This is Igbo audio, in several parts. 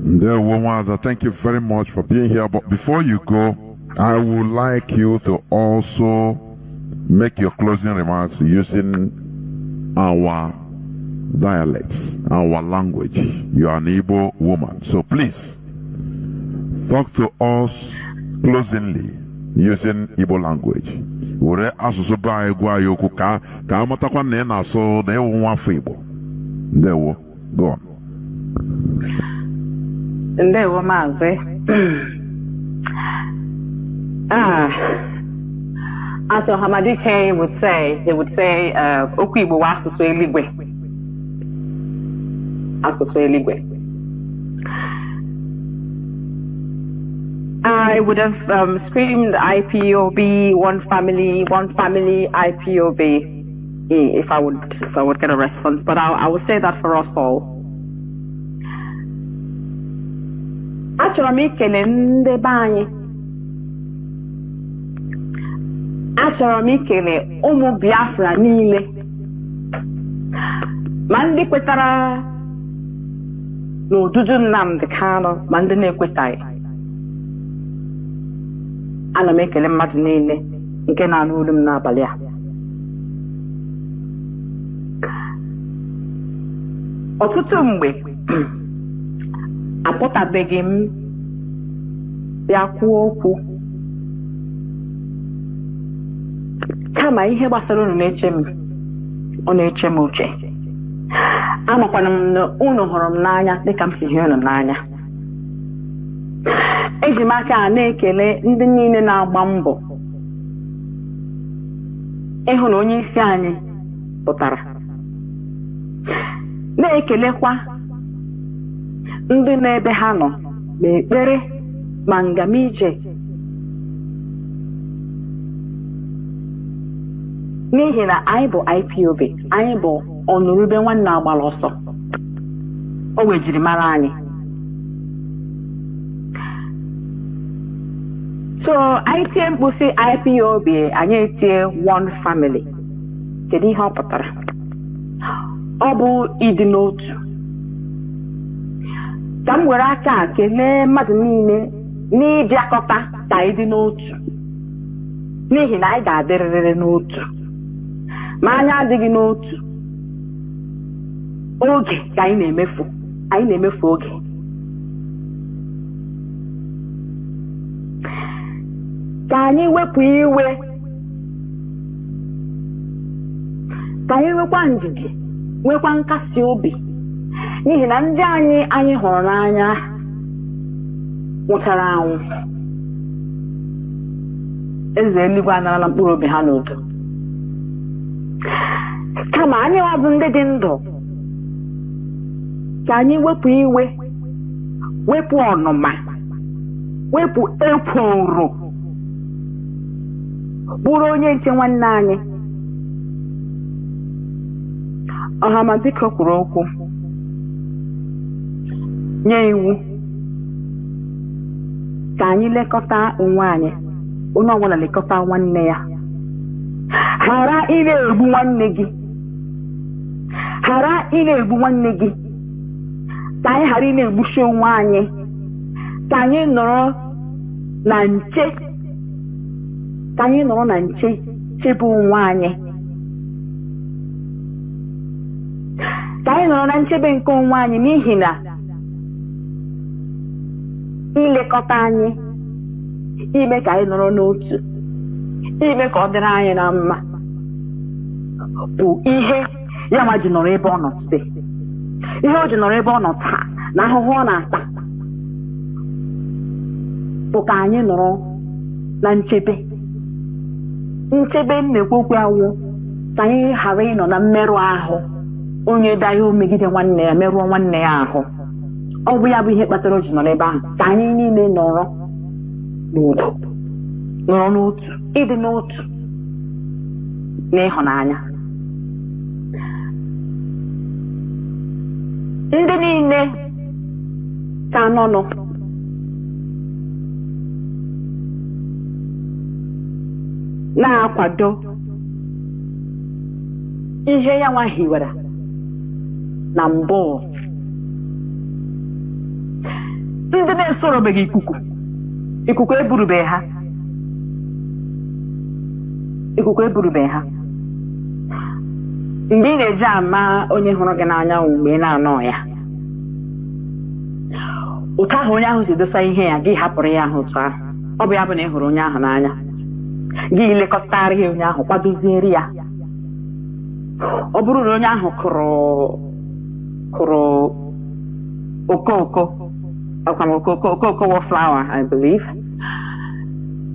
Ndewo Nwada, thank you very much for being here. But before you go, I would like you to also make your closing remarks using our dialects, our language. You are an Igbo woman. So please, talk to us closingly using Igbo language. Were asụsụ be anyị gwa anyị okwu ka ka amatakwa na ị na-asụ na ịwụ nwa afọ Igbo. Ndewo, go on. Ndewo Maazị. Ah, as Ohamadike would say, he would say, okwu Igbo wụ asụsụ eluigwe. Asụsụ eluigwe. I would have screamed IPOB, one family, IPOB, if I would get a response. But I would say that for us all. Achọrọ m ikele ndị be anyị. Achọrọ m ikele ụmụ Biafra niile, ma ndị kwetara n'odudu Nnamdi Kanu ma ndị na-ekwetaghị. Ana m ekele mmadụ niile nke na-anụ olu m n'abalị a. Ọtụtụ mgbe apụtabeghị m bịa kwuo okwu, kama ihe gbasara unu na-eche m, ọ na-eche m uche. Amakwana m na unu hụrụ m n'anya dịka m si hụ unu n'anya. Eji m aka a na-ekele ndị niile na-agba mbọ ịhụ na onye isi anyị pụtara, na-ekelekwa ndị n'ebe ha nọ ma ekpere ma ngamije, n'ihi na anyị bụ IPOB, anyị bụ ọnụrụbe nwanne agbala ọsọ, o wejiri mara anyị. So anyị tie mkpu sị IPOB, anyị etie one family. Kedu ihe ọ pụtara? Ọ bụ ịdị n'otu. Ka m were aka a kelee mmadụ niile n'ịbịakọta ka anyị dị n'otu, n'ihi na anyị ga-adịrịrị n'otu. Ma anyị adịghị n'otu, oge ka anyị na-emefu, anyị na-emefu oge. Ka anyị wepụ iwe, ka anyị nwekwa ndidi, nwekwa nkasi obi, n'ihi na ndị anyị hụrụ n'anya nwụchara anwụ. Eze eluigwe anarala mkpụrụ obi ha n'udo. Kama anyị nwa bụ ndị dị ndụ, ka anyị wepụ iwe, wepụ ọnụma, wepụ ekworo, bụrụ onye nche nwanne anyị. Ọhamadike kwuru okwu, nye iwu ka anyị lekọta onwe anyị, onye ọbụla lekọta nwanne ya. Ghara ị na-egbu nwanne gị, ghara ị na-egbu nwanne gị, ka anyị ghara ị na-egbuchi onwe anyị, ka anyị nọrọ na nche, ka anyị nọrọ na nche chebe onwe anyị, ka anyị nọrọ na nchebe nke onwe anyị, n'ihi na ilekọta anyị, ime ka anyị nọrọ n'otu, ime ka ọ dịrị anyị na mma bụ ihe ya ma ji nọrọ ebe ọ nọ today. Ihe o ji nọrọ ebe ọ nọ taa na ahụhụ ọ na-ata bụ ka anyị nọrọ na nchebe. Nchebe m na-ekwu okwu awụ ka anyị ghara ịnọ na mmerụ ahụ, onye bịa o megide nwanne ya, merụọ nwanne ya ahụ. Ọ bụ ya bụ ihe kpatara o ji nọrọ ebe ahụ, ka anyị niile nọrọ n'udo, nọrọ n'otu, ịdị n'otu na ịhụnanya. Ndị niile ka nọnụ na-akwado ihe ya nwa hiwere na mbụ, na-esorobeghị ikuku, ikuku eburubeghị ha, ikuku eburubeghị ha. Mgbe ị na-eji ama onye hụrụ gị n'anya mgbe ị na-anọ ya, otu ahụ onye ahụ si dosa ihe ya, gị hapụrụ ya ahụ otu ahụ, ọ bụ ya bụ na ị hụrụ onye ahụ n'anya, gị lekọtara ya onye ahụ, kwadoziere ya. Ọ bụrụ na onye ahụ kụrụ okooko, okooko wụ flower, I believe,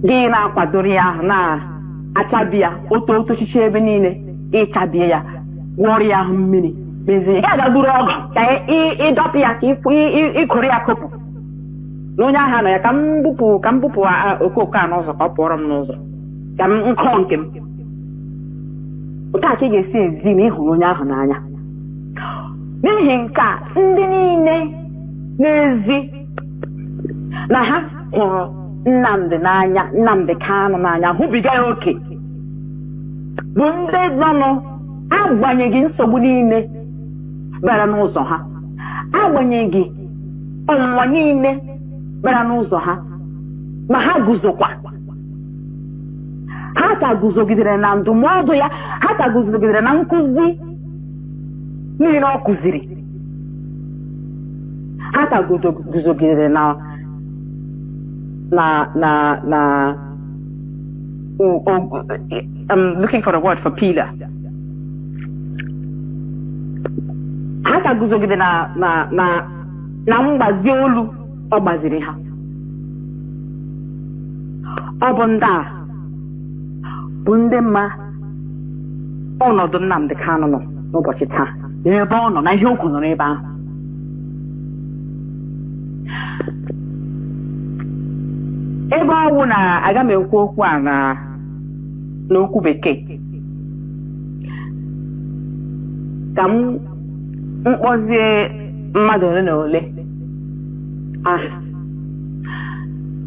gị na-akwadoro ya ahụ, na-achabi ya oto otochichi ebe niile, gị chabie ya, gwọrọ ya ahụ mmiri, mezie ya, ga gburu ọgụ ka ịdọpụ ya, ka ịkụrụ ya kopụ na onye ahụ nọ ya, ka m bupụ okooko a n'ụzọ, ka ọ pụọrọ m n'ụzọ, ka m nkọ nke m. Otu a ka ị ga-esi ezi na ị hụrụ onye ahụ n'anya. N'ihi nke a, ndị niile n'ezi na ha hụrụ Nnamdi n'anya, Nnamdi Kanu n'anya, hụbiga ya oke, bụ ndị nọ agbanyeghị nsogbu niile bịara n'ụzọ ha, agbanyeghị ọnwụnwa niile bịara n'ụzọ ha, ma ha guzokwa, ha ka guzogidere na ndụmọdụ ya, ha ka guzogidere na nkụzi niile ọ kụziri, ha ka guzogidere na na na na I'm looking for a word for pillar. Ha ka guzogidere na na na na mgbazi olu ọ gbaziri ha. Ọ bụ ndị a bụ ndị mma ọnọdụ Nnamdi Kanu nọ n'ụbọchị taa, n'ebe ọ nọ na ihe okwu nọ n'ebe ahụ. Ebe ọ wụ na aga m ekwu okwu a na n'okwu bekee, ka m mkpọzie mmadụ ole na ole aha,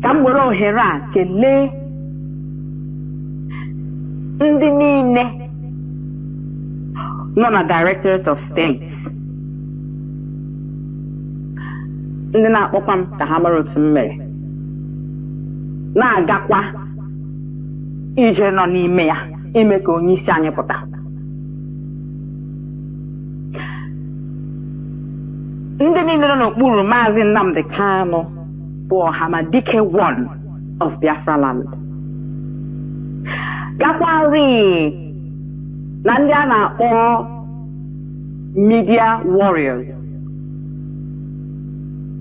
ka m were ohere a kelee ndị niile nọ na Directorate of State, ndị na-akpọkwa m ka ha mara otu m mere, na-agakwa ije nọ n'ime ya ime ka onye isi anyị pụta. Ndị niile nọ n'okpuru Maazị Nnamdi Kanu bụ Ọhamadike one of Biafra land, gakwarị na ndị a na-akpọ media warriors.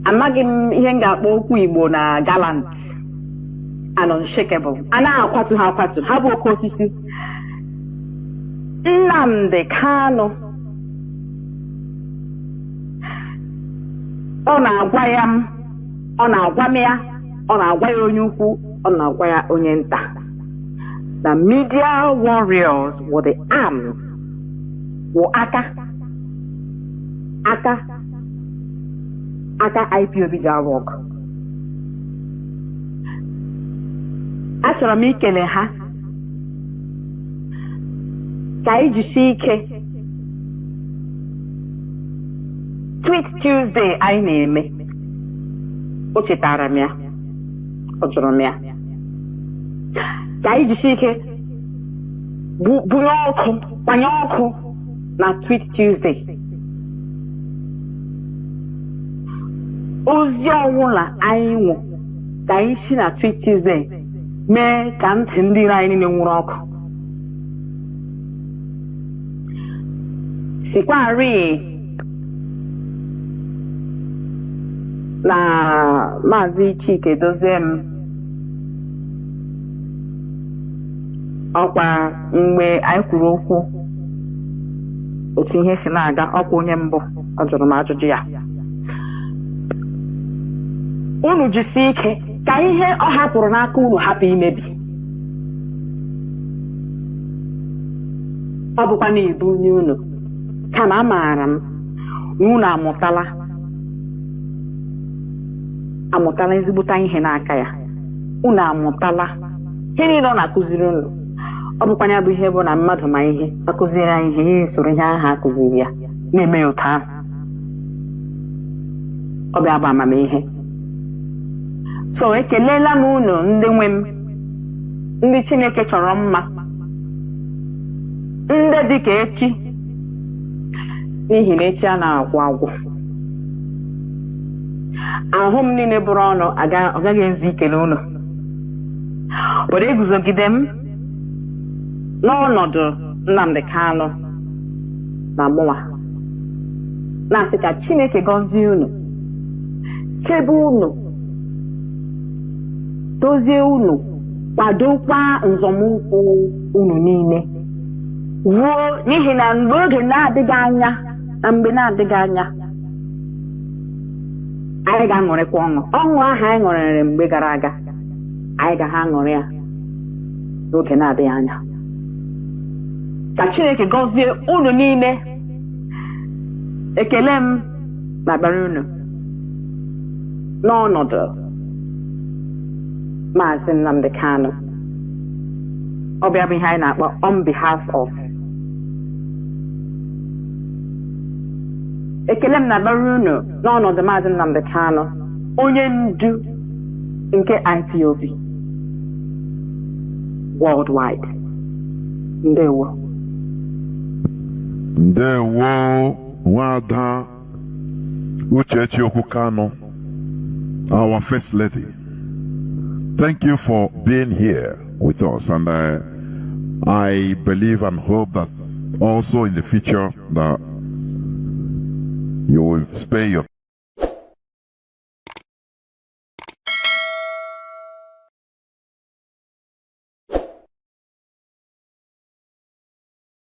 Amaghị m ihe m ga-akpọ okwu Igbo na gallant and unshakable. A na-akwatu ha akwatu, ha bụ oke osisi. Nnamdi Kanu ọ na-agwa ya m, ọ na-agwa m ya, ọ na-agwa ya onye ukwu, ọ na-agwa ya onye nta, na media warriors were the arms, were aka aka aka IPOB ji arụ ọgụ. Achọrọ m ikele ha ka anyị jisie ike. Tweet Tuesday anyị na-eme, o chetara m ya, ọ jụrụ m ya, ka anyị jisie ike bunye ọkụ, kwanye ọkụ na Tweet Tuesday. Ozi ọwụla anyị nwụ ka anyị si na Tweet Tuesday mee ka ntị ndị iro anyị niile nwụrụ ọkụ. Sikwarị na Maazị Chike Dozie m ọkwa mgbe anyị kwuru okwu otu ihe si na-aga, ọkwa onye mbụ ọ jụrụ m ajụjụ ya. Unu jisie ike ka ihe ọ hapụrụ n'aka unu hapụ imebi. Ọ bụkwa na ibu nye unu, kama amaara m na unu amụtala ezigbota ihe n'aka ya. Unu amụtala ihe niile ọ na-akụziri unu. Ọ bụkwa ya bụ ihe bụ na mmadụ ma ihe akụziri ya ihe, ya esoro ihe ahụ akụziri ya na-eme ya otu ahụ. Ọ bụ amamihe. So ekelela m unu, ndị nwe m, ndị Chineke chọrọ mma, ndị dịka echi, n'ihi na echi a na-agwụ agwụ. Ahụ m niile bụrụ ọnụ ọ gaghị ezu ikele unu. Were eguzogide m n'ọnọdụ Nnamdi Kanu na mụnwa na-asị ka Chineke gọzie unu, chebe unu, dozie unu, kwadokwa nzọmụkwụ unu niile ruo, n'ihi na mgbe oge na-adịghị anya na mgbe na-adịghị anya, anyị ga-aṅụrịkwa ọṅụ. Ọṅụ ahụ anyị ṅụrịrị mgbe gara aga, anyị ga ha aṅụrị ya n'oge na-adịghị anya. Ka Chineke gọzie unu niile. Ekele m na-abịara unu n'ọnọdụ Maazị Nnamdi Kanu. Ọ bịa bụ ihe anyị na-akpọ "on behalf of". Ekele m na-abịara unu n'ọnọdụ Maazị Nnamdi Kanu, onye ndu nke IPOB worldwide. Ndewo. Ndewo, Nwada Uchechi Okwu Kanu, our First Lady. Thank you for being here with us. And I believe and hope that also in the future that you will spare your